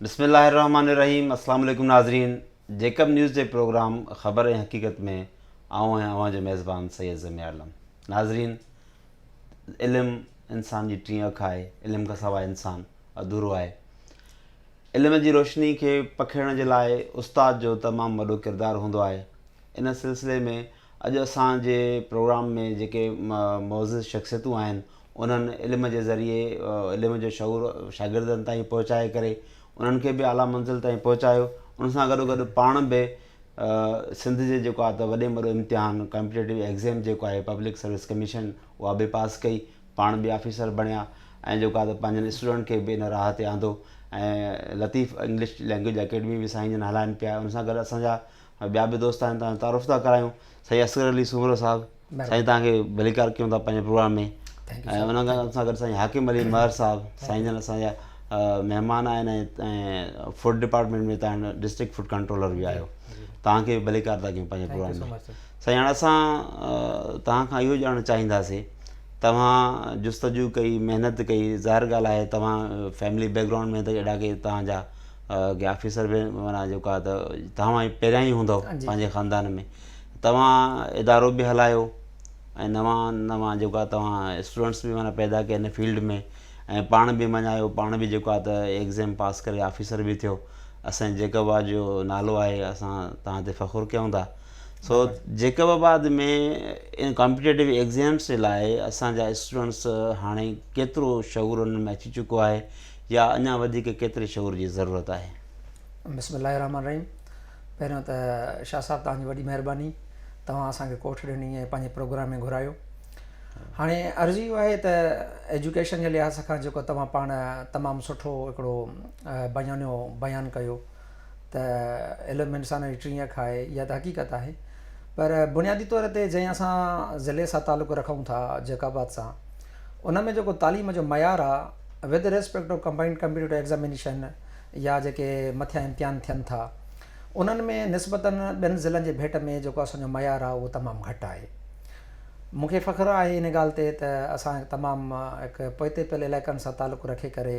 بسم الله الرحمن الرحيم اسلام عليڪم ناظرين جيڪب نيوز جي پروگرام خبر ۽ حقيقت ۾ آئون آهيان اوهان جو ميزبان سيد ضمير عالم ناظرين علم انسان جي ٽين اک آهي علم کان سواء انسان اڌورو آهي علم جي روشني کي پکيڙڻ جي لاء استاد جو تمام وڏو ڪردار هوندو آهي ان سلسلي ۾ اڄ اسان جي پروگرام ۾ جيڪي معزز شخصيتون آهن انهن علم جي ذريعي علم جو شعور شاگردن تائين پهچائي ڪري انهن کي به اعليٰ منزل تائين پهچايو ان سان گڏو گڏ پاڻ به سنڌ جي جيڪو آهي ته وڏي ۾ وڏو امتحان ڪمپيٽيٽو ايگزيم جيڪو آهي پبلڪ سروس ڪميشن اها به پاس ڪئي پاڻ به آفيسر بڻيا ۽ جيڪو آهي ته پنهنجن اسٽوڊنٽ کي به ان راهه تي آندو ۽ لطيف انگلش لينگويج اڪيڊمي به سائين جن هلائن پيا ان سان گڏ اسان جا ٻيا به دوست آهن توهان جو تعارف ٿا ڪرايون سائين اصغر علي سومرو صاحب سائين توهان کي ڀليڪار ڪيون ٿا پنهنجي پروگرام ۾ ۽ ان کان سان گڏ سائين حاڪم علي مهر صاحب سائين جن اسان جا مهمان آهن ۽ فوڊ ڊپارٽمينٽ ۾ توهان ڊسٽرڪٽ فوڊ ڪنٽرولر به آهيو توهان کي به ڀليڪار ٿا ڪيون پنهنجي پروگرام ۾ سائين هاڻي اسان توهان کان اهو ڄاڻڻ چاهينداسين توهان جستجو ڪئي محنت ڪئي ظاهر ڳالهه آهي توهان فيملي بيڪ گرائونڊ ۾ ته اهڙا ڪي توهان جا ڪي آفيسر به معنيٰ جيڪو آهي ته توهان ئي پهريان ئي هوندؤ پنهنجي خاندان ۾ توهان ادارو به هلايو ۽ نوان نوان جيڪو آهي توهان اسٽوڊنٽس به معنيٰ پيدا ڪيا هن فيلڊ ۾ ۽ پاڻ به مڃايو پاڻ به جيڪو آهي ته ايگزام پاس ڪري آفيسر به ٿيو اسان جيڪب آباد جو نالو آهي اسان توهان تي فخر ڪيون ٿا سو جيڪب آباد ۾ ان ڪمپيٽيٽو ايگزامس جي لاء اسان جا اسٽوڊنٽس هاڻي ڪيترو شعور انهن ۾ اچي چڪو آهي يا اڃا وڌيڪ ڪيتري شعور جي ضرورت آهي؟ بسم الله الرحمٰن الرحيم پهريون ته شاهه صاحب توهان جي وڏي مهرباني توهان اسان کي ڪوٺ ڏني ۽ پنهنجي پروگرام ۾ گهرايو هاڻي عرض اهو آهي ته ايجوڪيشن جي لحاظ کان جيڪو توهان پاڻ تمام سٺو هڪڙو بيانيو بيان ڪيو ته علم انسان جي ٽين اک آهي اها ته حقيقت آهي پر بنيادي طور تي جنهن اسان ضلعي سان تعلق رکون ٿا جيڪب آباد سان ان ۾ جيڪو تعليم جو معيار آهي with respect to combined competitive examination يا جيڪي مٿيان امتحان ٿين ٿا انهن ۾ نسبتاً ٻين ضلعن جي ڀيٽ ۾ جيڪو اسان جو معيار آهي اهو تمام گهٽ آهي. مون کي فخر آهي ان ڳالهه تي ته اسان تمام هڪ پوئتي پيل علائقن سان تعلق رکي ڪري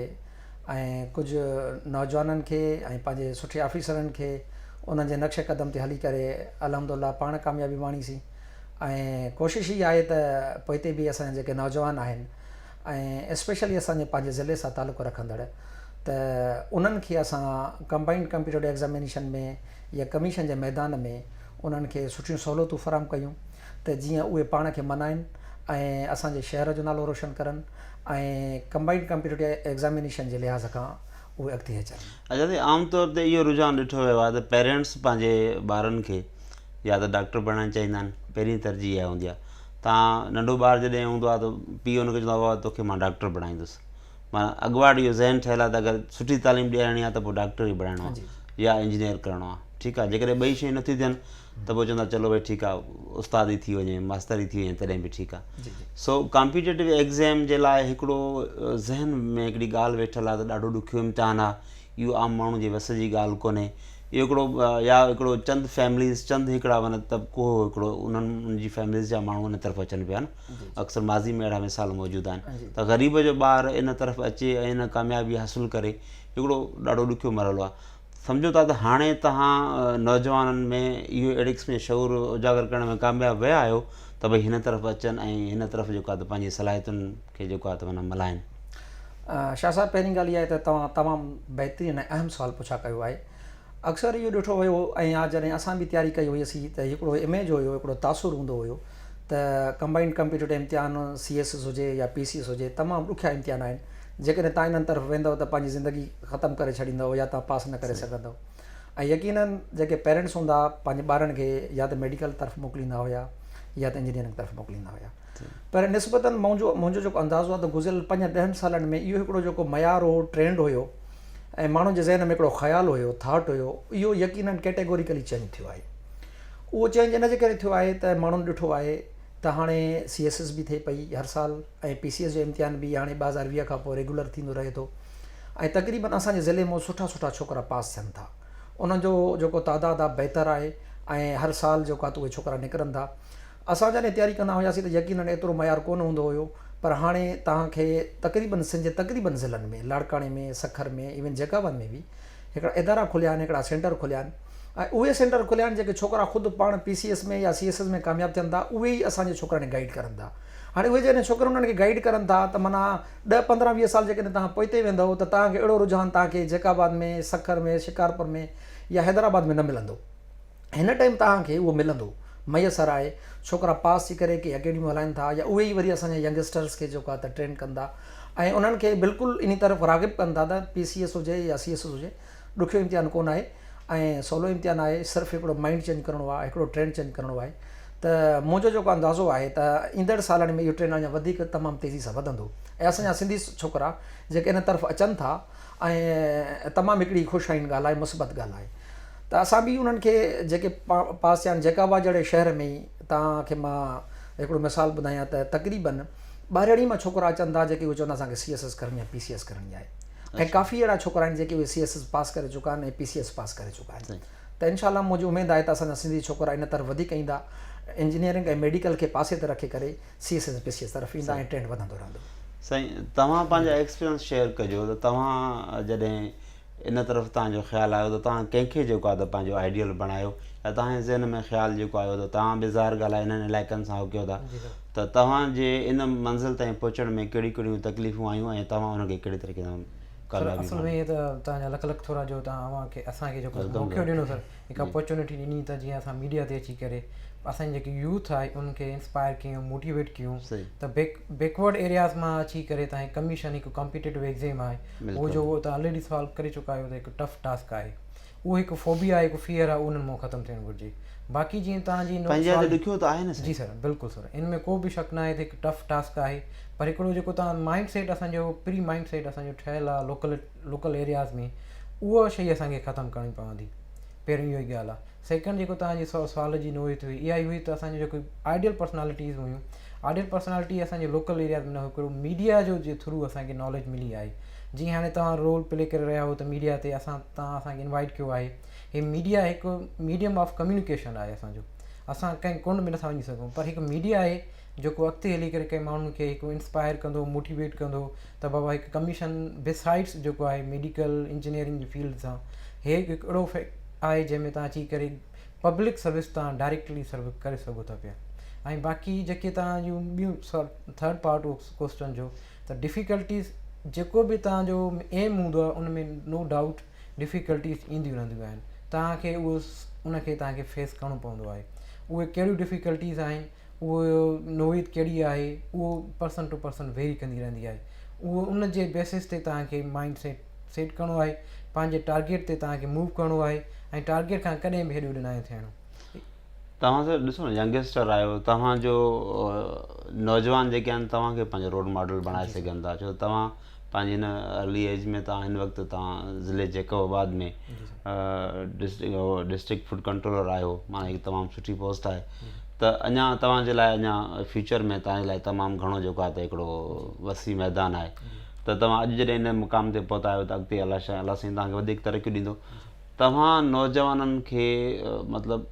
۽ ڪجهه نوجوانن کي ۽ پنهنجي سٺي آفيسرن کي انهن جي نقش قدم تي هلي ڪري الحمد الله پاڻ ڪاميابي ماڻيسين ۽ ڪوشش هي آهي ته پوئتي به اسان جا جيڪي نوجوان آهن ۽ اسپيشلي اسان جي پنهنجي ضلعي سان تعلق رکندڙ ته انهن کي اسان ڪمبائنڊ ڪمپيٽيٽو ايگزامينيشن ۾ يا ڪميشن جي ميدان ۾ انهن کي سٺيون سهولتون فراهم ڪيون ته جيئن اهي پاڻ کي منائن ۽ اسان جي شهر جو نالو روشن ڪرن ۽ ڪمبائنڊ ڪمپيٽيٽو ايگزامينيشن جي لحاظ کان اهي اڳتي اچن. اچا سائين عام طور تي اهو رجحان ڏٺو ويو آهي ته پيرينٽس پنهنجي ٻارن کي يا ته ڊاڪٽر بڻائڻ چاهيندا آهن پهرين ترجيح اها هوندي آهي تان ننڍو ٻار جڏهن هوندو آهي ته پيء ان کي چوندو آهي بابا توکي مان ڊاڪٽر بڻائيندس معنيٰ اڳواٽ اهو ذهن ٺهيل آهي ته اگر سٺي تعليم ڏيارڻي آهي ته پوء ڊاڪٽر ئي بڻائڻو آهي يا انجنيئر ڪرڻو آهي ٺيڪ آهي جيڪڏهن ٻئي شيون نٿيون ٿين ته پوء چوندا چلو ڀئي ٺيڪ آهي استاد ئي ٿي وڃي ماستر ئي ٿي وڃي تڏهن به ٺيڪ آهي سو ڪامپيٽيٽو ايگزام جي لاء هڪڙو ذهن ۾ هڪڙي ڳالهه ويٺل آهي ته ڏاڍو ڏکيو امتحان آهي اهو عام ماڻهو جي وس جي ڳالهه ڪونهي اهو هڪڙو يا هڪڙو چند فيمليز چند هڪڙا معنيٰ طبقو هو هڪڙو انهن ان جي فيمليز جا ماڻهو ان طرف اچن پيا نه اڪثر ماضي ۾ اهڙا مثال موجود آهن ته غريب جو ٻار ان طرف اچي ۽ ان ڪاميابي حاصل ڪري هڪڙو ڏاڍو ڏکيو مرحلو آهي سمجهو ٿا ته هاڻي توهان نوجوانن ۾ اهو اهڙي قسم جو شعور اجاگر ڪرڻ ۾ ڪامياب ويا آهيو ته ڀئي هن طرف اچن ۽ هن طرف جيڪو آهي ته پنهنجي صلاحيتن کي جيڪو آهي ته معنيٰ ملهائن. شاهه صاحب پهرين ڳالهه اها آهي ته توهان تمام بهترين ۽ اهم سوال پڇا ڪيو آهي. اڪثر اهو ڏٺو ويو ۽ يا جڏهن اسان به تياري ڪئي هئي سي ته هڪڙو اميج هيو هڪڙو تاثر هوندو هيو ته ڪمبائنڊ ڪمپيٽيٽو امتحان سي ايس ايس هجي يا پي سي ايس هجي تمام ڏکيا امتحان آهن جيڪڏهن توهان انهن طرف ويندؤ ته پنهنجي زندگي ختم ڪري ڇڏيندؤ يا توهان پاس نه ڪري سگهندؤ ۽ يقينن جيڪي پيرنٽس هوندا پنهنجي ٻارن کي يا ته ميڊيڪل طرف موڪليندا هيا يا ته انجنيئرنگ طرف موڪليندا هيا. پر نسبتاً منهنجو منهنجو جيڪو اندازو آهي ته گذريل پنج ڏهن سالن ۾ اهو هڪڙو جيڪو معيار هو ٽرينڊ هيو ۽ ماڻهن جي ذهن ۾ هڪڙو خيال هيو ٿاٽ هيو اهو يقيناً ڪيٽيگوريڪلي چينج ٿيو آهي اهو چينج ان جي ڪري ٿيو آهي ته ماڻهن ڏٺو آهي ته هاڻي سي ايس ايس به ٿئي پئي هر سال ۽ پي سي ايس جو امتحان به هاڻي 2020 کان پوء ريگولر ٿيندو رهي ٿو ۽ تقريباً اسان جي ضلعي مان سٺا سٺا ڇوڪرا پاس ٿين ٿا انهن جو جيڪو تعداد آهي بهتر آهي ۽ هر سال جيڪو آهي ته اهي ڇوڪرا نڪرن ٿا اسان جڏهن تياري ڪندا هياسين ته يقينن ايترو معيار ڪونه هوندو هيو پر هاڻي توهان کي تقريبن سنڌ جي تقريبن ضلعن ۾ لاڙڪاڻي ۾ سکر ۾ ايون جيڪب آباد ۾ به هڪڙا ادارا کليا آهن هڪڙا سينٽر کليا آهن ۽ اهي سينٽر کليا آهن جيڪي ڇوڪرا خود پاڻ پي سي ايس ۾ يا سي ايس ايس ۾ ڪامياب ٿين ٿا اهي ئي اسان جي ڇوڪرن کي گائيڊ ڪرن ٿا هاڻي اهي جڏهن ڇوڪرا انهن کي گائيڊ ڪرن ٿا ته معنيٰ ڏهه پندرهن ويهه سال جيڪڏهن توهان پوئتي ويندؤ ته توهان کي اهڙو رجحان توهان کي جيڪب آباد ۾ سکر ۾ شڪارپور ۾ يا حيدرآباد ۾ نه ملندو. هن ٽائيم توهان کي اهو ملندو ميسر آهي ڇوڪرا پاس ٿي ڪري ڪي اڪيڊميون هلائن ٿا يا اهي ئي وري اسان جا ينگسٽرس کي جيڪو آهي ته ٽرين ڪن ٿا ۽ انهن کي بلڪل انهي طرف راغب ڪن ٿا ته پي سي ايس هجي يا سي ايس ايس هجي ڏکيو امتحان ڪونه آهي ۽ سولو امتحان آهي صرف هڪڙو مائنڊ چينج ڪرڻو آهي هڪڙو ٽرينڊ چينج ڪرڻو آهي ته منهنجو جيڪو اندازو آهي ته ايندڙ سالن ۾ اهو ٽرينڊ اڃا وڌيڪ تمام تيزي سان وڌندو ۽ اسان جا سنڌي ڇوڪرا جيڪي ان طرف اچن ٿا ۽ تمام هڪڙي خوش آئين ڳالهه آهي مثبت ڳالهه آهي ته اسان به انهن کي جيڪي پاس ٿيا آهن جيڪب آباد جهڙي شهر ۾ ئي توهان کي مان هڪڙو مثال ٻڌايان ته تقريبن ٻاهرياڙي مان ڇوڪرا اچن ٿا جيڪي اهي چون ٿا اسان کي سي ايس ايس ڪرڻي آهي پي سي ايس ڪرڻي آهي ۽ ڪافي اهڙا ڇوڪرا آهن جيڪي اهي سي ايس ايس پاس ڪري چڪا آهن ۽ پي سي ايس پاس ڪري چڪا آهن ته انشاء الله منهنجي اميد آهي ته اسان جا سنڌي ڇوڪرا ان طرف وڌيڪ ايندا انجنيئرنگ ۽ ميڊيڪل کي پاسي تي رکي ڪري C S S ۽ P C S طرف ايندا ۽ ٽرينڊ وڌندو رهندو. سائين توهان پنهنجا ايڪسپيرينس شيئر ڪجو ته توهان جڏهن ان طرف توهان جو خيال آيو ته توهان ڪنهن کي جيڪو آهي ته پنهنجو آئيڊيل بڻايو يا توهان جي ذهن ۾ خيال جيڪو آيو ته توهان به ظاهر ڳالهه آهي انهن علائقن سان هو ڪيو ٿا ته توهان جي ان منزل تائين پهچڻ ۾ ڪهڙيون ڪهڙيون تڪليفون آيون ۽ توهان ان کي ڪهڙي طريقي سان سر اصل ۾ ته توهان جا لک لک ٿورا جو توهان اوهان کي اسان کي جيڪو موقعو ڏنو سر هڪ اپورچونٽي ڏني ته جيئن اسان ميڊيا تي اچي ڪري اسان جي جيڪي يوٿ آهي انهن کي انسپائر ڪيون موٽيويٽ ڪيون ته بيڪ بيڪورڊ ايرياز مان اچي ڪري تان ڪميشن هڪ ڪمپيٽيٽو ايگزام آهي اهو جو اهو تان آلريڊي سوال ڪري چڪا آهيو ته هڪ ٽف ٽاسڪ آهي اهو هڪ فوبيا آهي هڪ فيئر آهي انهن مان ختم ٿيڻ گهرجي باقي جيئن تان جي پنهنجي لاء ڏکيو ته آهي نه جي سر بلڪل سر ان ۾ ڪو به شڪ نه آهي ته هڪ ٽف ٽاسڪ آهي پر هڪڙو جيڪو تان مائنڊ سيٽ اسان جو پري مائنڊ سيٽ اسان جو ٺهيل آهي لوڪل لوڪل ايرياز ۾ اها شيء اسان کي ختم ڪرڻي پوندي پهريون اهو ئي ڳالهه آهي سيڪنڊ جيڪو توهان جي سوال جي نوعيت هئي اها ئي هئي ته اسان جون جيڪي آئيڊيل پرسنالٽيز هيون آئيڊيل پرسنالٽي اسان جي لوڪل ايرياز ۾ نه هڪڙو ميڊيا جو جي ٿرو اسان کي ناليج ملي آهي جيئن هاڻي توهان رول پلي ڪري رهيا هو ته ميڊيا تي اسان توهان اسان کي انوائٽ ڪيو آهي هي ميڊيا هڪ ميڊيم آف ڪميونيڪيشن آهي اسان جو اسان ڪنهن ڪنڊ ۾ نٿا وڃي سگهون پر هڪ ميڊيا آهي جيڪو اڳتي هلي ڪري ڪنهن ماڻهو کي هڪ انسپائر ڪندو موٽيويٽ ڪندو ته بابا هڪ ڪميشن بيسائيڊس جيڪو آهي ميڊيڪل انجنيئرنگ جي فيلڊ سان هي هڪ اهڙو آهي جنهن ۾ تان اچي ڪري پبلڪ سروس تان ڊائريڪٽلي سرو ڪري سگهو ٿا پيا ۽ باقي جيڪي تان جون ٻيون ٿرڊ پارٽ ڪوسچن جو ته ڊفيڪلٽيز جيڪو به تان جو ايم هوندو آهي ان ۾ نو ڊائوٽ ڊفيڪلٽيز اينديون رهنديون آهن تان کي اهو ان کي تان کي فيس ڪرڻو پوندو آهي اهي ڪهڙيون ڊفيڪلٽيز آهن اهو نوعيت ڪهڙي آهي اهو پرسن ٽو پرسن ويري ڪندي رهندي آهي اهو ان جي بيسس تي توهان کي مائنڊ سيٽ سيٽ ڪرڻو آهي پنهنجي ٽارگيٽ تي توهان کي موو ڪرڻو آهي ۽ ٽارگيٽ کان ڪڏهن به هيڏي هوڏي ناهي ٿيڻو. توهان سر ڏسو نه ينگسٽر آهيو توهان جو نوجوان جيڪي آهن توهان کي پنهنجو رول ماڊل بڻائي سگهن ٿا ڇو ته توهان پنهنجي هن ارلي ايج ۾ توهان هن وقت توهان ضلعي جيڪب آباد ۾ ڊسٽرڪٽ فوڊ ڪنٽرولر آهيو معنيٰ هڪ تمام سٺي پوسٽ آهي ته اڃا توهان جي لاء اڃا فيوچر ۾ توهان جي لاء تمام گهڻو جيڪو آهي ته هڪڙو وسيع ميدان آهي ته توهان اڄ جڏهن هن مقام تي پهتا آهيو ته اڳتي الله شاء الله سائين توهان کي وڌيڪ ترقيون ڏيندو توهان نوجوانن کي مطلب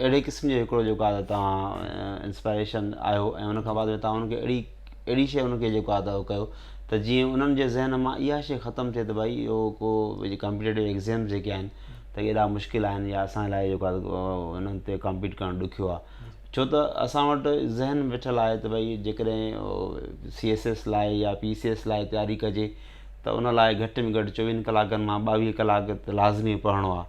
اهڙي قسم جو هڪڙو جيڪو آهي ته توهان انسپائريشن آهيو ۽ ان کان بعد ۾ توهان انهن کي اهڙي اهڙي شيء انهن کي جيڪو آهي ته ڪيو ته جيئن انهن جي ذهن مان اها شيء ختم ٿئي ته ڀائي اهو ڪو ڪمپيٽيٽو ايگزامس جيڪي آهن ته ايڏا مشڪل آهن يا اسان لاء جيڪو آهي انهن تي ڪمپيٽ ڪرڻ ڏکيو آهي ڇو ته اسان وٽ ذهن ويٺل آهي ته ڀائي جيڪڏهن سي ايس ايس لاء يا پي سي ايس لاء تياري ڪجي ته ان لاء گهٽ ۾ گهٽ چوويهن ڪلاڪن مان ٻاويهه ڪلاڪ ته لازمي پڙهڻو آهي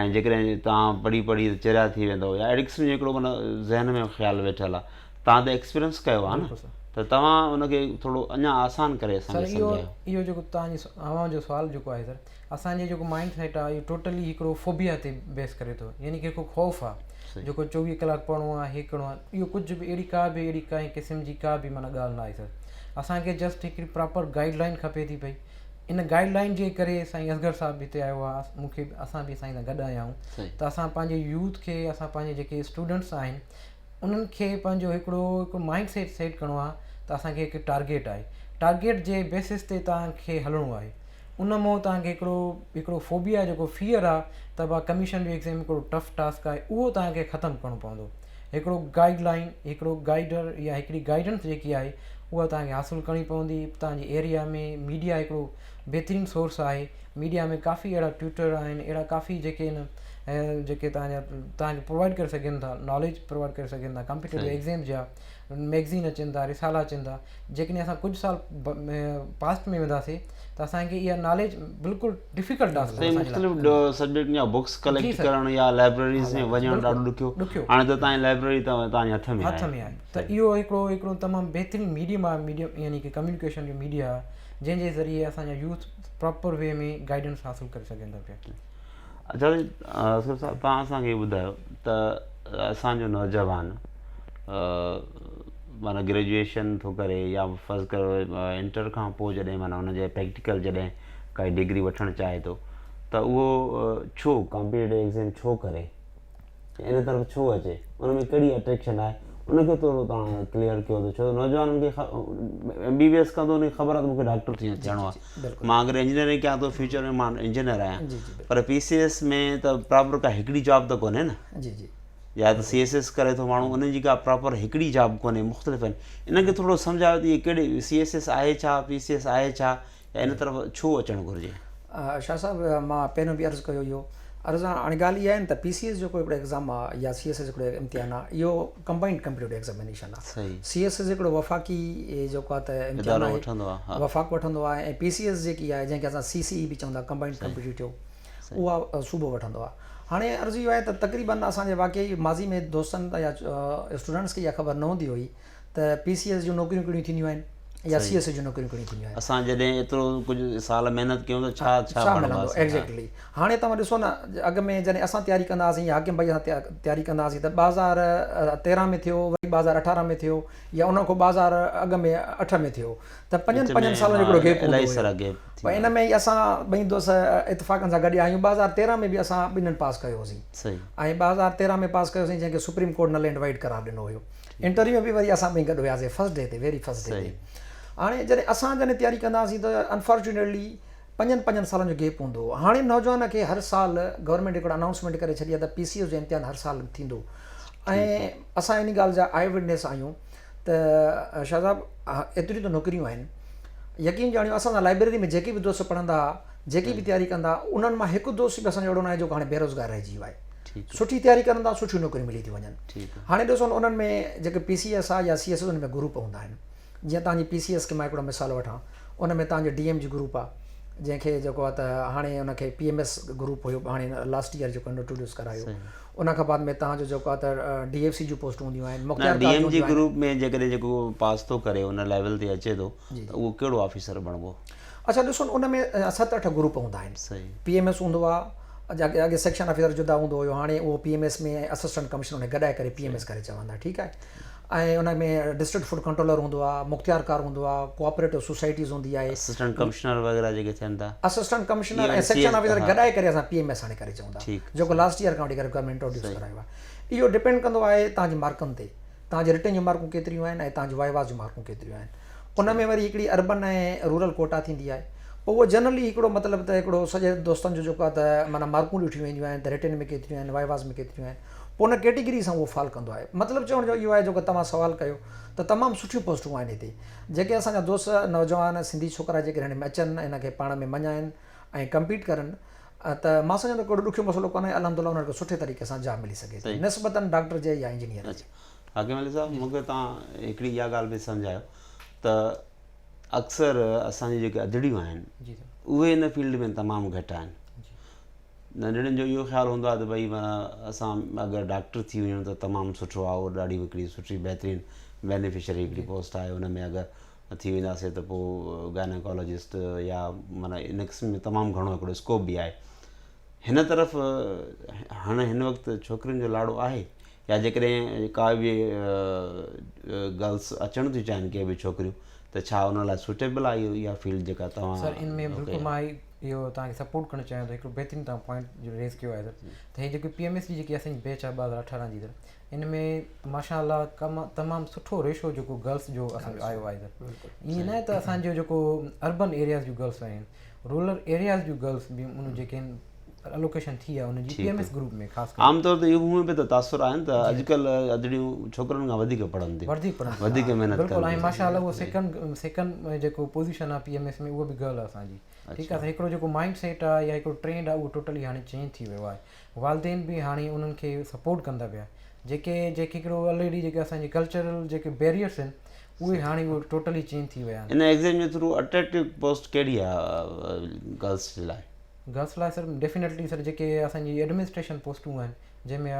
۽ جيڪڏهن توهان پڙهي پڙهي ته چريا ٿي ويندؤ يا اهڙي قسم جو هڪڙو معنيٰ ذهن ۾ خيال ويٺل آهي توهان ته ايڪسپيرينس ڪيو آهي نه ته توهان ان کي ٿورو اڃا آسان ڪري اسان کي سمجهايو. سر اهو جيڪو توهان جي اوهان جو سوال جيڪو آهي سر اسان جي جيڪو مائنڊ سيٽ آهي اهو ٽوٽلي هڪڙو فوبيا تي بيس ڪري ٿو يعني ڪي هڪ خوف آهي جيڪو چوويهه ڪلاڪ پڙهڻو آهي هي ڪرڻو آهي اهو ڪجهه به اهڙي ڪا به اهڙي ڪنهن قسم جي ڪا به معنيٰ ڳالهه نه آهي سر اسان کي جسٽ هڪڙي پراپر گائيڊ لائين کپي ٿي پئي ان گائيڊ لائين جي ڪري سائين اصغر صاحب به هتي آيو آهي مون کي اسان به سائين سان گڏ آيا آهيون ته اسان پنهنجي يوٿ کي اسان پنهنجي جيڪي اسٽوڊنٽس آهن انهن کي پنهنجو هڪڙو هڪ مائنڊ سيٽ سيٽ ڪرڻو آهي ته اسان کي هڪ ٽارگيٽ آهي ٽارگيٽ جي بيسس تي توهان کي هلڻو آهي ان مون توهان کي هڪڙو هڪڙو فوبيا جيڪو فيئر آهي ته با ڪميشن جو ايگزام هڪڙو ٽف ٽاسڪ آهي اهو توهان کي ختم ڪرڻو پوندو هڪڙو گائيڊ لائين هڪڙو گائيڊر يا هڪڙي گائيڊنس جيڪي آهي اها توهان کي حاصل ڪرڻي پوندي توهان جي ايريا ۾ ميڊيا هڪڙو بهترين سورس آهي ميڊيا ۾ ڪافي اهڙا ٽيوٽر آهن اهڙا ڪافي جيڪي آهن جيڪي توهان جا توهان کي پرووائڊ ڪري سگهن ٿا ناليج پرووائڊ ڪري سگهن ٿا ڪمپيٽيٽو ايگزام جا ميگزين اچن ٿا رسالا اچن ٿا جيڪڏهن اسان ڪجهه سال پاسٽ ۾ وينداسي ته اسانکي اها ناليج بلڪل ڊفيڪلٽ ٽاسڪ سائين مختلف سبجيڪٽ جا بڪس ڪليڪٽ ڪرڻ يا لائبريريز ۾ وڃڻ ڏاڍو ڏکيو ڏکيو هاڻي ته تان لائبريري ته تان هٿ ۾ هٿ ۾ آهي ته اهو هڪڙو هڪڙو تمام بهترين ميڊيم آهي ميڊيم يعني ڪي ڪميونيڪيشن جو ميڊيا آهي جنهن جي ذريعي اسان جا يوٿ پراپر وي ۾ گائيڊنس حاصل ڪري سگهن ٿا پيا. اچا اصغر صاحب توهان اسان کي ٻڌايو ته اسان جو نوجوان معنيٰ گريجوئيشن ٿو ڪري يا فرض ڪريو انٽر کان پوء جڏهن معنيٰ ان جي پريڪٽيڪل جڏهن ڪائي ڊگري وٺڻ چاهي ٿو ته اهو ڇو ڪمپيٽيٽو ايگزام ڇو ڪري ان طرف ڇو اچي ان ۾ ڪهڙي اٽريڪشن آهي ان کي ٿورو توهان ڪليئر ڪيو ته ڇو ته نوجوانن کي ايم بي بي ايس ڪندو ان کي خبر آهي ته مونکي ڊاڪٽر ٿي ٿيڻو آهي مان اگر انجنيئرنگ ڪيان ٿو فيوچر ۾ مان انجنيئر آهيان پر پي سي ايس ۾ ته پراپر ڪا هڪڙي جاب ته ڪونهي نه جي جي يا ته سي ايس ايس ڪري ٿو ماڻهو ان جي ڪا پراپر هڪڙي جاب ڪونهي مختلف آهن ان کي ٿورو سمجهايو ته هي ڪهڙي سي ايس ايس آهي ڇا پي سي ايس آهي ڇا يا ان طرف ڇو اچڻ گهرجي؟ شاهه صاحب مان پهريون به عرض ڪيو اهو عرض هاڻي ڳالهه اها آهي ته پي سي ايس جيڪو هڪڙو ايگزام آهي يا سي ايس ايس هڪڙو امتحان آهي اهو ڪمبائنڊ ڪمپيٽيٽو ايگزامينيشن آهي سي ايس ايس هڪڙو وفاقي جيڪو آهي ته امتحان آهي وفاق وٺندو آهي ۽ پي سي ايس جيڪي آهي جنهن کي اسان سي سي اي به چوندا ڪمبائنڊ ڪمپيٽيٽو اها صوبو وٺندو آهي هاڻي عرض اهو آهي ته تقريبن اسان جي واقعي ماضي ۾ دوستن يا اسٽوڊنٽس کي اها خبر نه هوندي هئي ته پي سي ايس جون نوڪريون ڪهڙيون ٿينديون آهن يا سي ايس ايس جون نوڪريون ڪهڙيون ٿينديون آهن. اسان جڏهن ايترو ڪجهه سال محنت ڪيون ته ڇا ڇا ملندو ايگزيڪٽلي هاڻي توهان ڏسو نه اڳ ۾ جڏهن اسان تياري ڪندا هئاسين يا حاڪم ڀائي اسان تياري ڪندا هئاسين ته 2013 ۾ ٿيو وري 2018 ۾ ٿيو يا ان کان 2000 اڳ ۾ 8 ۾ ٿيو ته پنجن پنجن سالن جو هڪڙو گيپ هوندو هيو پر ان ۾ اسان ٻئي دوست اتفاقن سان گڏيا آهيون 2013 ۾ به اسان ٻنهن پاس ڪيو هوسين ۽ 2013 ۾ پاس ڪيوسين جنهن کي supreme court null and void قرار ڏنو هيو انٽرويو ۾ به وري اسان ٻئي گڏ هياسين فرسٽ ڊي تي ويري فرسٽ ڊي تي هاڻي جڏهن اسان جڏهن تياري ڪندا هئاسين ته انفارچونيٽلي پنجن پنجن سالن جو گيپ هوندو هو هاڻي نوجوان کي هر سال گورنمينٽ هڪڙو انائونسمينٽ ڪري ڇڏي آهي ته پي سي ايس جو امتحان هر سال ٿيندو ۽ اسان ان ڳالهه جا آئي وٽنيس آهيون ته شاهه صاحب ايتريون ته نوڪريون آهن يقين ڄاڻيو اسان سان لائبريري ۾ جيڪي به دوست پڙهندا هئا جيڪي به تياري ڪندا انهن مان هڪ دوست به اسان جو اهڙو ناهي جيڪو هاڻي بيروزگار رهجي ويو آهي سٺي تياري ڪن ٿا سٺيون نوڪريون ملي ٿيون وڃن هاڻي ڏسو انهن ۾ جيڪي پي سي ايس آهي يا سي ايس ايس ان ۾ گروپ هوندا آهن جيئن تان جي پي سي ايس کي مان هڪڙو مثال وٺان ان ۾ تان جو ڊي ايم جي گروپ آهي جنهن کي جيڪو آهي ته هاڻي ان کي پي ايم ايس گروپ هيو هاڻي لاسٽ ايئر جيڪو انٽروڊيوس ڪرايو ان کان بعد ۾ تان جو جيڪو آهي ته ڊي ايف سي جون پوسٽون هونديون آهن مختيار ڊي ايم جي گروپ ۾ جيڪڏهن جيڪو پاس ٿو ڪري ان ليول تي اچي ٿو ته اهو ڪهڙو آفيسر بڻبو اڇا ڏسو ان ۾ ست اٺ گروپ هوندا آهن پي ايم ايس هوندو آهي اڳي اڳي سيڪشن آفيسر جدا هوندو هيو هاڻي اهو P M S ۾ assistant commissioner ان کي گڏائي ڪري پي ايم ايس ڪري چوندا ٺيڪ آهي ۽ ان ۾ ڊسٽرڪٽ فوڊ ڪنٽرولر هوندو آهي مختيار ڪار هوندو آهي ڪوآپريٽو سوسائٽيز هوندي آهي اسسٽنٽ ڪمشنر وغيره جيڪي ٿين ٿا اسسٽنٽ ڪمشنر ۽ سيڪشن آفيسر گڏائي ڪري اسان پي ايم ايس هاڻي ڪري چون ٿا جيڪو لاسٽ ايئر کان وٺي ڪري گورنمينٽ انٽروڊيوس ڪرايو آهي اهو ڊپينڊ ڪندو آهي توهان جي مارڪن تي توهان جي رٽن جون مارڪون ڪيتريون آهن ۽ توهان جي وائيواز جون مارڪون ڪيتريون آهن ان ۾ وري هڪڙي اربن ۽ رورل ڪوٽا ٿيندي آهي پوء اهو جنرلي هڪڙو مطلب ته هڪڙو سڄي دوستن جو جيڪو آهي ته معنيٰ مارڪون ڏٺيون وينديون آهن ته رٽن ۾ ڪيتريون آهن وائيواز ۾ ڪيتريون آهن پوء ان ڪيٽيگري سان اهو فال ڪندو آهي مطلب چوڻ جو اهو آهي جيڪو توهان سوال ڪيو ته تمام سٺيون پوسٽون آهن هتي جيڪي اسان جا دوست نوجوان سنڌي ڇوڪرا جيڪي هن ۾ اچن هن کي پاڻ ۾ مڃائن ۽ ڪمپيٽ ڪرن ته مان سمجهان ٿو ڪهڙو ڏکيو مسئلو ڪونهي الحمد لله انهن کي سٺي طريقي سان جاب ملي سگهي ٿي نسبتاً ڊاڪٽر جي يا انجنيئر جي. حاڪم علي صاحب مون کي توهان هڪڙي اها ڳالهه به سمجهايو ته اڪثر اسان جون جيڪي ادڙيون آهن اهي ان فيلڊ ۾ تمام گهٽ آهن ننڍڙين جو اهو خيال هوندو آهي ته ڀئي معنيٰ اسان اگر ڊاڪٽر ٿي وڃون ته تمام سٺو آهي اهو ڏاڍي هڪڙي سٺي بهترين بينيفشري هڪڙي پوسٽ آهي ان ۾ اگر ٿي وينداسين ته پوء گائناڪالاجسٽ يا معنيٰ ان قسم ۾ تمام گهڻو هڪڙو اسڪوپ به آهي هن طرف هاڻي هن وقت ڇوڪرين جو لاڙو آهي يا جيڪڏهن ڪا به گرلس اچڻ ٿيون چاهين ڪي به ڇوڪريون ته ڇا ان لاء سوٽيبل آهي اها فيلڊ جيڪا توهان سر ان ۾ بلڪل مان اهو توهان کي سپورٽ ڪرڻ چاهيان ٿو هڪڙو بهترين توهان پوائنٽ جو ريز ڪيو آهي سر ته هي جيڪي پي ايم ايس جي جيڪي اسان جي بيچ آهي 2018 جي سر ان ۾ ماشاء الله ڪم تمام سٺو ريشو جيڪو گرلس جو اسان جو آيو آهي سر ائين نه آهي ته اسان جو جيڪو اربن ايرياز جون گرلس آهن رورل ايرياز جون گرلس به ان جيڪي آهن الوڪيشن ٿي آهي ان جي پي ايم ايس گروپ ۾ خاص ڪري. عام طور تي اهو هونئن به ته تاثر آهن ته اڄڪلهه ادڙيون ڇوڪرن کان وڌيڪ پڙهن ٿيون وڌيڪ پڙهن ٿيون وڌيڪ محنت ڪن بلڪل ۽ ماشاء الله اهو سيڪنڊ سيڪنڊ جيڪو پوزيشن آهي پي ايم ايس ۾ اهو به گرل آهي اسان جي ٺيڪ آهي هڪڙو جيڪو مائنڊ سيٽ آهي يا هڪڙو ٽرينڊ آهي اهو ٽوٽلي هاڻي چينج ٿي ويو آهي والدين به هاڻي انهن کي سپورٽ ڪن ٿا پيا جيڪي جيڪي هڪڙو الريڊي جيڪي اسان جي ڪلچرل جيڪي بيريئرس آهن اهي هاڻي اهي ٽوٽلي چينج ٿي ويا آهن. ان ايگزام جي ٿرو اٽريڪٽو پوسٽ ڪهڙي آهي گرلس جي لاء؟ گرلس لاء سر ڊيفينيٽلي سر جيڪي اسان جي ايڊمنسٽريشن پوسٽون آهن جنهن ۾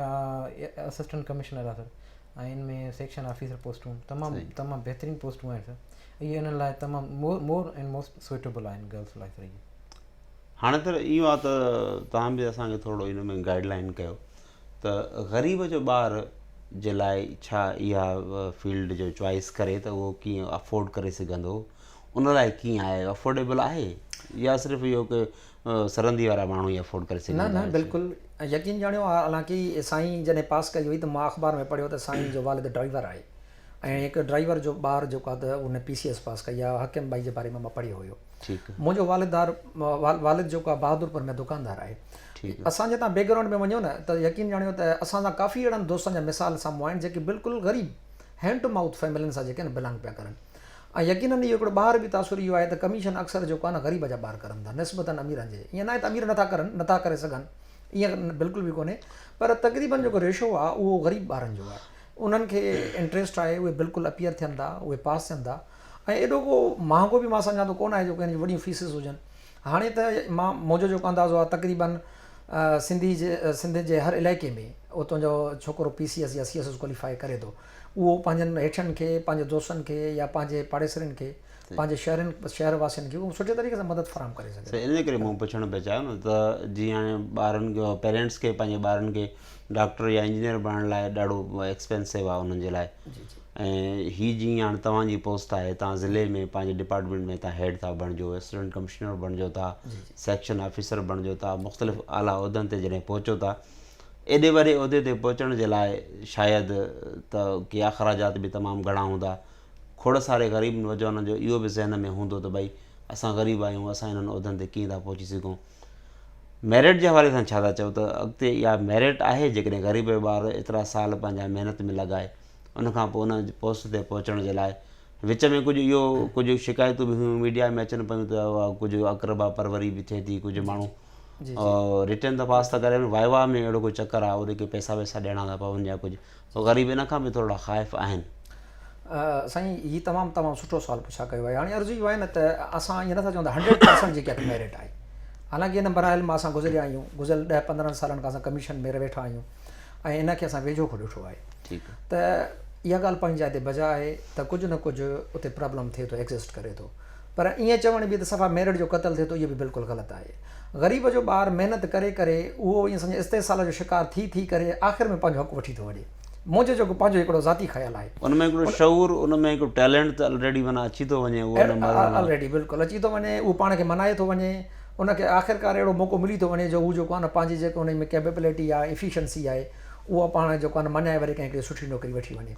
اسسٽنٽ ڪمشنر آهي سر ۽ ان ۾ سيڪشن آفيسر پوسٽون تمام تمام بهترين پوسٽون آهن سر اهي انهن لاء تمام مور اينڊ موسٽ سوئٽيبل آهن گرلس لاء سر اهي. هاڻي ته اهو آهي ته توهان به اسان کي ٿورو ان ۾ گائيڊ لائن ڪيو ته غريب جو ٻار جي لاء ڇا اها فيلڊ جو چوائس ڪري ته اهو ڪيئن افورڊ ڪري سگهندو ان لاء ڪيئن آهي افورڊيبل آهي يا صرف اهو ڪي سرندي وارا ماڻهو ئي افورڊ ڪري سگهن ٿا؟ نه نه بلڪل يقين ڄاڻيو حالانڪه سائين جڏهن پاس ڪئي هئي ته مان اخبار ۾ پڙهيو ته سائين جو والد ڊرائيور آهي ۽ هڪ ڊرائيور جو ٻار جيڪو آهي ته ان پي سي ايس پاس ڪئي آهي حڪيم ٻائي جي باري ۾ مان پڙهيو هيو منهنجو والدار والد جيڪو آهي بهادرپور ۾ دڪاندار آهي اسان جي تان بيڪ گرائونڊ ۾ وڃو نه ته يقين ڄاڻيو ته اسان سان ڪافي اهڙن دوستن جا مثال سامهون آهن جيڪي بلڪل غريب هينڊ ٽو مائوٿ فيملين سان جيڪي آهن بلانگ پيا ڪرن ۽ يقينن اهو هڪڙو ٻاهر به تاثر اهو آهي ته ڪميشن اڪثر جيڪو آهي نه غريب جا ٻار ڪرن ٿا نسبتاً اميرن جي ائين ناهي ته امير نٿا ڪرن نٿا ڪري سگهن ائين بلڪل به ڪونهي پر تقريبن جيڪو ريشو آهي اهو غريب ٻارن جو آهي انهن کي انٽريسٽ آهي اهي بلڪل اپيئر ٿين ٿا اهي پاس ٿين ٿا ۽ ايڏو ڪو مهانگو به مان سمجهان ٿو ڪونه آهي جو ڪنهن جون وڏيون فيسز هجن هاڻي ته مان منهنجو جيڪو اندازو آهي تقريبن سنڌي جي سنڌ جي هر علائقي ۾ اتان جو ڇوڪرو پي سي ايس يا سي ايس ايس ڪواليفائي ڪري ٿو اهو پنهنجن هيٺين کي، پنهنجي دوستن کي يا پنهنجي پاڙيسرين کي، پنهنجي شهرين شهر واسين کي اهو سٺي طريقي سان مدد فراهم ڪري سگهي ٿو. ان جي ڪري مون پڇڻ پئي چاهيو نه ته جيئن هاڻي ٻارن کي پيرينٽس کي پنهنجي ٻارن کي ڊاڪٽر يا انجنيئر بڻائڻ لاء ڏاڍو ايڪسپينسو آهي انهن جي لاء ۽ هي جيئن هاڻي توهان جي پوسٽ آهي توهان ضلعي ۾ پنهنجي ڊپارٽمينٽ ۾ توهان هيڊ ٿا بڻجو اسسٽنٽ ڪمشنر بڻجو ٿا سيڪشن آفيسر بڻجو ٿا مختلف اعليٰ عهدن تي جڏهن پهچو ٿا ايڏي وڏي عهدي تي پهچڻ جي لاء شايد ته ڪي اخراجات به تمام گهڻا هوندا. کوڙ ساري غريب نوجوانن جو اهو به ذهن ۾ هوندو ته ڀئي اسان غريب آهيون اسان انهن عهدن تي ڪيئن ٿا پهچي سگهون. ميرٽ جي حوالي سان ڇا ٿا چئو ته اڳتي اها ميرٽ آهي جيڪڏهن غريب جو ٻار ايترا سال پنهنجا محنت ۾ لڳائي ان کان پوء ان پوسٽ تي پهچڻ جي لاء وچ ۾ ڪجهه اهو ڪجهه شڪايتون به هيون ميڊيا ۾ اچن پيون ته ڪجهه اقربا پروري به ٿئي ٿي ڪجهه ماڻهو رٽن ته پاس ٿا ڪري وڃن وائوا ۾ اهڙو ڪو چڪر آهي ان کي پئسا وئسا ڏيڻا ٿا پون يا ڪجهه غريب ان کان به ٿورڙا خائف آهن. سائين هي تمام تمام سٺو سوال پڇا ڪيو آهي هاڻي عرض اهو آهي نه ته اسان ائين نٿا چئون ته هنڊريڊ پرسنٽ جيڪي آهي ميرٽ آهي حالانڪه ان مراحل مان اسان گذريا آهيون گذريل ڏهه 15 سالن کان اسان ڪميشن ۾ ويٺا آهيون ۽ ان کي اسان ويجهو کان ڏٺو آهي ته اها ڳالهه پنهنجي جاء تي بجا آهي ته ڪجهه نه ڪجهه اتي پرابلم ٿئي ٿو ايگزسٽ ڪري ٿو پر ائين چوڻ به ته صفا ميرٽ جو قتل ٿئي ٿو اهو به بلڪل غلط آهي. غريب جو ٻار محنت ڪري ڪري اهو ائين سمجهه استحصال جو شڪار ٿي ٿي ڪري آخر ۾ پنهنجو حق وٺي ٿو وڃي. منهنجو جيڪو پنهنجو هڪڙو ذاتي خيال آهي. ان ۾ هڪڙو شعور ان ۾ هڪڙو ٽيلنٽ ته الريڊي معنيٰ اچي ٿو وڃي اهو ان مرحلي ۾. الريڊي بلڪل اچي ٿو وڃي اهو پاڻ کي منائي ٿو وڃي ان کي آخرڪار اهڙو موقعو ملي ٿو وڃي جو هو جيڪو آهي نه پنهنجي جيڪو ان ۾ ڪيپيبلٽي آهي افيشنسي آهي اها پاڻ جيڪو آهي نه مڃائي وري ڪنهن هڪڙي سٺي نوڪري وٺي وڃي.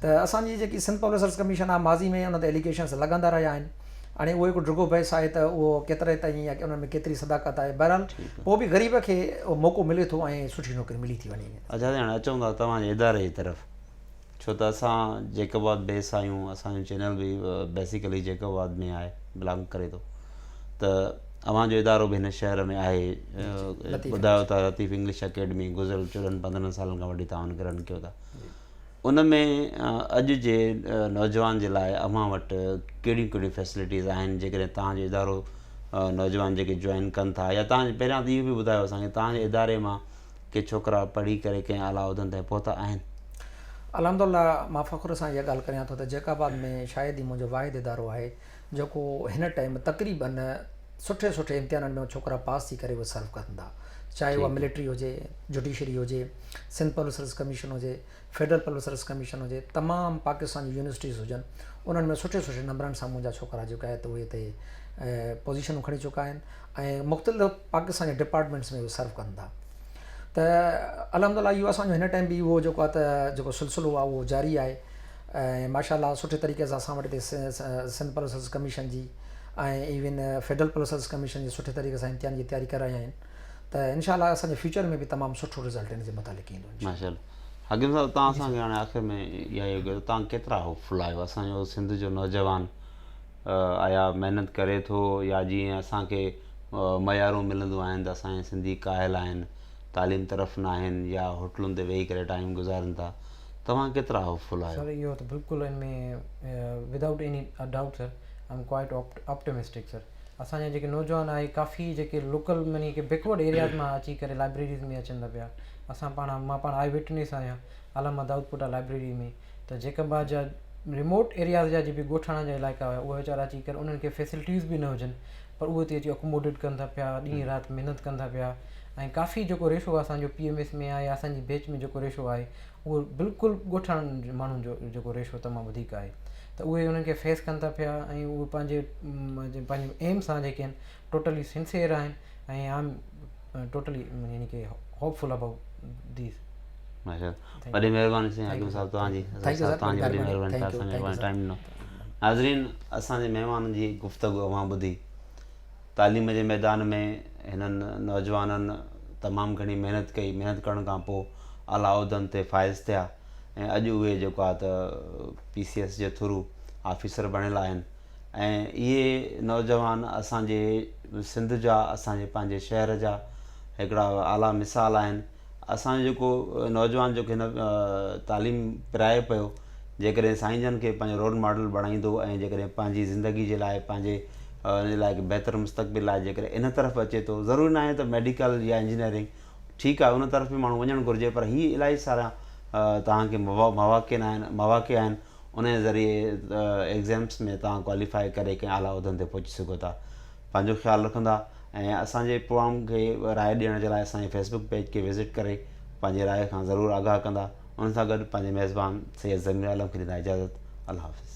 ته اسان جي جيڪي سنڌ پبلڪ سروس ڪميشن آهي ماضي ۾ ان تي اليگيشنس لڳندا رهيا آهن هاڻي اهو هڪ ڊگهو بحث آهي ته اهو ڪيتري تائين يا انهن ۾ ڪيتري صداقت آهي بهرحال پوء به غريب کي موقعو ملي ٿو ۽ سٺي نوڪري ملي ٿي وڃي. اڇا سائين هاڻي اچون ٿا توهان جي اداري جي طرف ڇو ته اسان جيڪب آباد بيس آهيون اسان جو چينل به بيسيڪلي جيڪب آباد ۾ آهي بلانگ ڪري ٿو ته اوهان جو ادارو به هن شهر ۾ آهي ٻڌايو ٿا لطيف انگلش اڪيڊمي گذريل 14 15 سالن کان وٺي توهان ان کي رن ڪيو ٿا ان ۾ اڄ جي نوجوان جي لاء اوهان وٽ ڪهڙيون ڪهڙيون فيسلٽيز آهن جيڪڏهن توهان جو ادارو نوجوان جيڪي جوائن ڪن ٿا يا توهان پهريان ته اهو به ٻڌايو اسان کي توهان جي اداري مان ڪي ڇوڪرا پڙهي ڪري ڪنهن اعليٰ عهدن تائين پهتا آهن؟ الحمد الله مان فخر سان اها ڳالهه ڪريان ٿو ته جيڪب آباد ۾ شايد ئي منهنجو واحد ادارو آهي جيڪو هن ٽائيم تقريبن سٺي سٺي امتحانن ۾ ڇوڪرا پاس ٿي ڪري اهي سرو ڪن ٿا چاهي اها ملٽري هجي جوڊيشري هجي سنڌ پبلڪ سروس ڪميشن هجي فيڊرل پبلڪ سروس ڪميشن هجي تمام پاڪستان جون يونيورسٽيز هجن انهن ۾ سٺي سٺي نمبرن سان منهنجا ڇوڪرا جيڪا آهي ته اهي هتي پوزيشنون کڻي چڪا آهن ۽ مختلف پاڪستان جي ڊپارٽمينٽس ۾ اهي سرو ڪن ٿا ته الحمد لله اهو اسانجو هن ٽائيم به اهو جيڪو آهي ته جيڪو سلسلو آهي اهو جاري آهي ۽ ماشاء الله سٺي طريقي سان اسان وٽ هتي سنڌ پبلڪ سروس ڪميشن جي ۽ even federal public service commission جي سٺي طريقي سان امتحان جي تياري ڪري رهيا آهن. ته انشاء الله اسان جي فيوچر ۾ به تمام سٺو رزلٽ ان جي متعلق ايندو انشاء ماشاء الله حاڪم صاحب توهان اسان کي هاڻي آخر ۾ اها ئي ڪيو توهان ڪيترا هوپ فل آهيو اسان جو سنڌ جو نوجوان آيا محنت ڪري ٿو يا جيئن اسان کي ميارون ملنديون آهن ته اسان جا سنڌي ڪاهل آهن تعليم طرف نه آهن يا هوٽلن تي ويهي ڪري ٽائيم گذارن ٿا توهان ڪيترا هوپ فل آهيو؟ سر اهو ته بلڪل ان ۾ without any doubt sir I am quite optimistic sir اسان جا جيڪي نوجوان آهي ڪافي جيڪي لوڪل معني ڪي بيڪورڊ ايرياز مان اچي ڪري لائبريريز ۾ اچن ٿا پيا اسان پاڻ مان پاڻ آئي وٽنيس آهيان علامه دائود پوٽا لائبريري ۾ ته جيڪب آباد جا ريموٽ ايرياز جا جيڪي ڳوٺاڻا جا علائقا هيا اهي ويچارا اچي ڪري انهن کي فيسلٽيز به نه هجن پر اهي اتي اچي اڪوموڊيٽ ڪن ٿا پيا ڏينهن رات محنت ڪن ٿا پيا ۽ ڪافي جيڪو ريشو اسان جو پي ايم ايس ۾ آهي يا اسان جي بيچ ۾ جيڪو ريشو آهي اهو بلڪل ڳوٺاڻن ماڻهن جو جيڪو ريشو تمام وڌيڪ آهي ته اهي انهن کي فيس ڪن ٿا پيا ۽ اهي پنهنجي پنهنجي ايم سان جيڪي آهن ٽوٽلي سنسيئر آهن ۽ I am totally يعني ڪي هوپ فل ابائوٽ these. ماشاء الله وڏي مهرباني سائين حاڪم صاحب توهان جي صاحب توهان جي وڏي مهرباني توهان اسان کي ٽائيم ڏنو ناظرين اسان جي مهمانن جي گفتگو اوهان ٻڌي تعليم جي ميدان ۾ هنن نوجوانن تمام گهڻي محنت ڪئي، محنت ڪرڻ کان پوء اعليٰ عهدن تي فائز ٿيا ۽ اڄ اهي جيڪو آهي ته پي سي ايس جي ٿرو آفيسر بڻيل آهن ۽ اهي نوجوان اسان جي سنڌ جا اسان جي پنهنجي شهر جا هڪڙا اعليٰ مثال آهن. اسان جو جيڪو نوجوان جيڪو هن تعليم پرائي پيو جيڪڏهن سائين جن کي پنهنجو رول ماڊل بڻائيندو ۽ جيڪڏهن پنهنجي زندگي جي لاء پنهنجي ان جي لاء هڪ بهتر مستقبل لاء جيڪڏهن ان طرف اچي ٿو ضروري ناهي ته ميڊيڪل يا انجنيئرنگ ٺيڪ آهي ان طرف به ماڻهو وڃڻ گهرجي پر هي الاهي سارا توهان کي مواقع آهن مواقع آهن ان جي ذريعي ايگزامس ۾ توهان ڪواليفائي ڪري ڪنهن اعليٰ عهدن تي پهچي سگهو ٿا پنهنجو خيال رکندا ۽ اسان جي پروگرام کي راء ڏيڻ جي لاء اسان جي فيسبوڪ پيج کي وزٽ ڪري پنهنجي راء کان ضرور آگاهه ڪندا ان سان گڏ پنهنجي ميزبان سيد ضمير عالم کي ڏيندا اجازت الله حافظ.